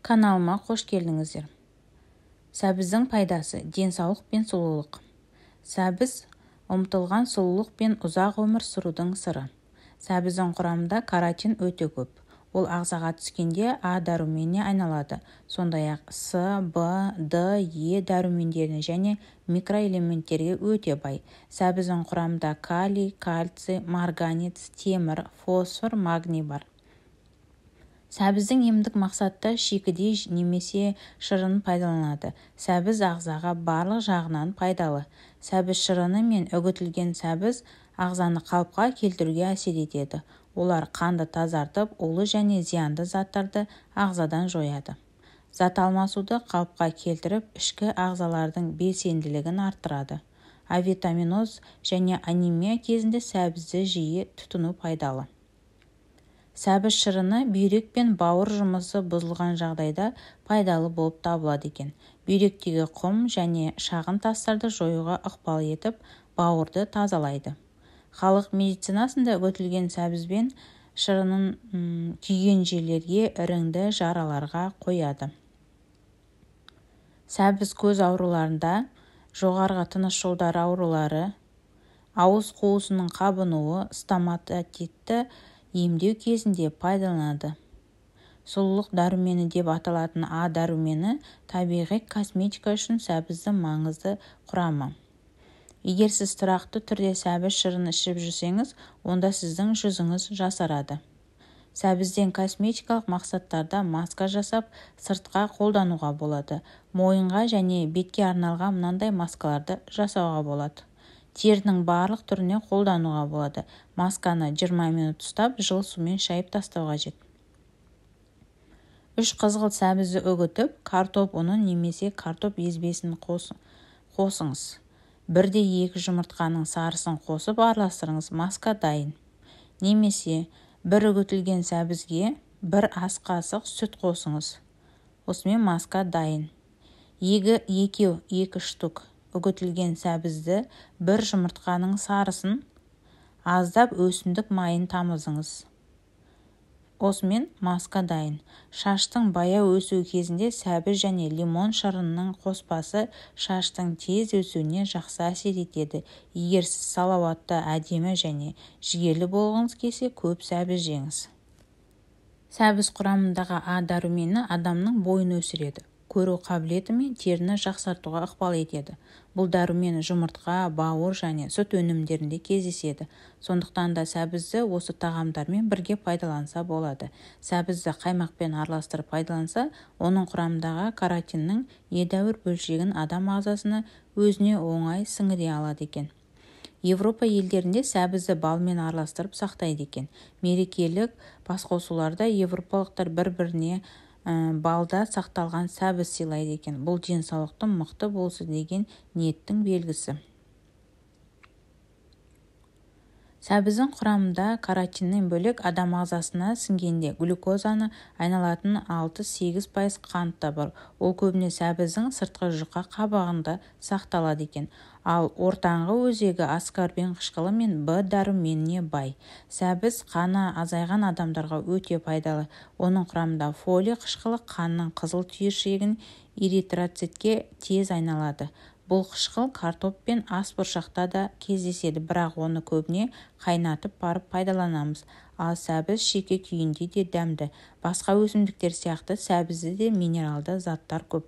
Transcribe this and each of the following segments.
Каналыма қош келдіңіздер. Сәбіздің пайдасы денсаулық пен сұлулық. Сәбіз ұмтылған сұлулық пен ұзақ өмір сүрудің сыры. Сәбіздің құрамында каротин өте көп. Ол ағзаға түскенде А дәруменіне айналады. Сондай-ақ С, Б, Д, Е дәрумендеріне және микроэлементтерге өте бай. Сәбіздің құрамында калий, кальций, марганец, темір, фосфор, магний бар. Сәбіздің емдік мақсатта шикідей немесе шырынын пайдаланады. Сәбіз ағзаға барлық жағынан пайдалы. Сәбіз шырыны мен үгітілген сәбіз ағзаны қалыпқа келтіруге әсер етеді. Олар қанды тазартып, улы және зиянды заттарды ағзадан жояды. Зат алмасуды қалыпқа келтіріп, ішкі ағзалардың белсенділігін арттырады. Авитаминоз және анемия кезінде сәбізді жиі тұтыну пайдалы. Сәбіз шырыны бүйрек пен бауыр жұмысы бұзылған жағдайда пайдалы болып табылады екен. Бүйректегі құм және шағын тастарды жоюға ықпал етіп, бауырды тазалайды. Халық медицинасында үгітілген сәбіз бен шырынын күйген жерлерге, іріңді жараларға қояды. Сәбіз көз ауруларында, жоғарғы тыныс жолдары аурулары, ауыз қуысының қабынуы, стоматитті емдеу кезінде пайдаланады. Сұлулық дәрумені деп аталатын А дәрумені табиғи косметика үшін сәбіздің маңызды құрамы. Егер сіз тұрақты түрде сәбіз шырынын ішіп жүрсеңіз, онда сіздің жүзіңіз жасарады. Сәбізден косметикалық мақсаттарда маска жасап, сыртқа қолдануға болады. Мойынға және бетке арналған мынандай маскаларды жасауға болады. Терінің барлық түріне қолдануға болады. Масканы 20 минут ұстап, жылы сумен шайып тастау қажет. 3 қызғылт сәбізді үгітіп, картоп ұнын немесе картоп езбесін қосыңыз. 1-2 жұмыртқаның сарысын қосып араластырыңыз, маска дайын. Немесе 1 үгітілген сәбізге 1 ас қасық сүт қосыңыз. Осымен маска дайын. 2 штук үгітілген сәбізді 1 жұмыртқаның сарысын, аздап өсімдік майын тамызыңыз. Осымен маска дайын. Шаштың баяу өсуі кезінде сәбіз және лимон шырынының қоспасы шаштың тез өсуіне жақсы әсер етеді. Егер сіз салауатты, әдемі және жігерлі болғыңыз келсе, көп сәбіз жеңіз. Сәбіз құрамындағы А дәрумені адамның бойын өсіреді, көру қабілеті мен теріні жақсартуға ықпал етеді. Бұл дәрумен жұмыртқа, бауыр және сүт өнімдерінде кездеседі. Сондықтан да сәбізді осы тағамдармен бірге пайдаланса болады. Сәбізді қаймақпен араластырып пайдаланса, оның құрамындағы каротиннің едәуір бөлшегін адам ағзасына өзіне оңай сіңіре алады екен. Европа елдерінде сәбізді балмен араластырып сақтайды екен. Мерекелік басқосуларда европалықтар бір-біріне балда сақталған сәбіз сыйлайды екен. Бұл денсаулықтың мықты болсын деген ниеттің белгісі. Сәбіздің құрамында каротиннен бөлек адам ағзасына сіңгенде глюкозаны айналатын 6-8% қант та бар. Ол көбіне сәбіздің сыртқы жұқа қабығында сақталады екен. Ал ортаңғы өзегі аскорбин қышқылы мен Б дәруменіне бай. Сәбіз қаны азайған адамдарға өте пайдалы. Оның құрамында фолий қышқылы қанның қызыл түйіршігін эритроцитке тез айналады. Бұл қышқыл картоп пен ас бұршақта да кездеседі, бірақ оны көбіне қайнатып барып пайдаланамыз. Ал сәбіз шикі күйінде де дәмді. Басқа өсімдіктер сияқты сәбізде де минералды заттар көп.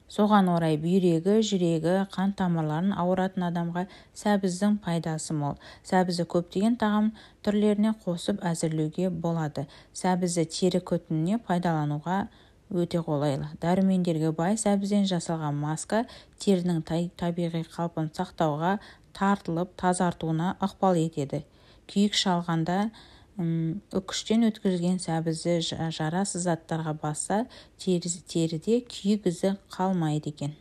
Соған орай бүйрегі, жүрегі, қан тамырларын ауыратын адамға сәбіздің пайдасы мол. Сәбізді көптеген тағам түрлеріне қосып әзірлеуге болады. Сәбізді тері күтіміне пайдалануға өте қолайлы. Дәрумендерге бай сәбізден жасалған маска терінің табиғи қалпын сақтауға, тартылып, тазартуына ықпал етеді. Күйік шалғанда үкіштен өткізілген сәбізді жарасыз заттарға басса, теріде күйік ізі қалмайды екен.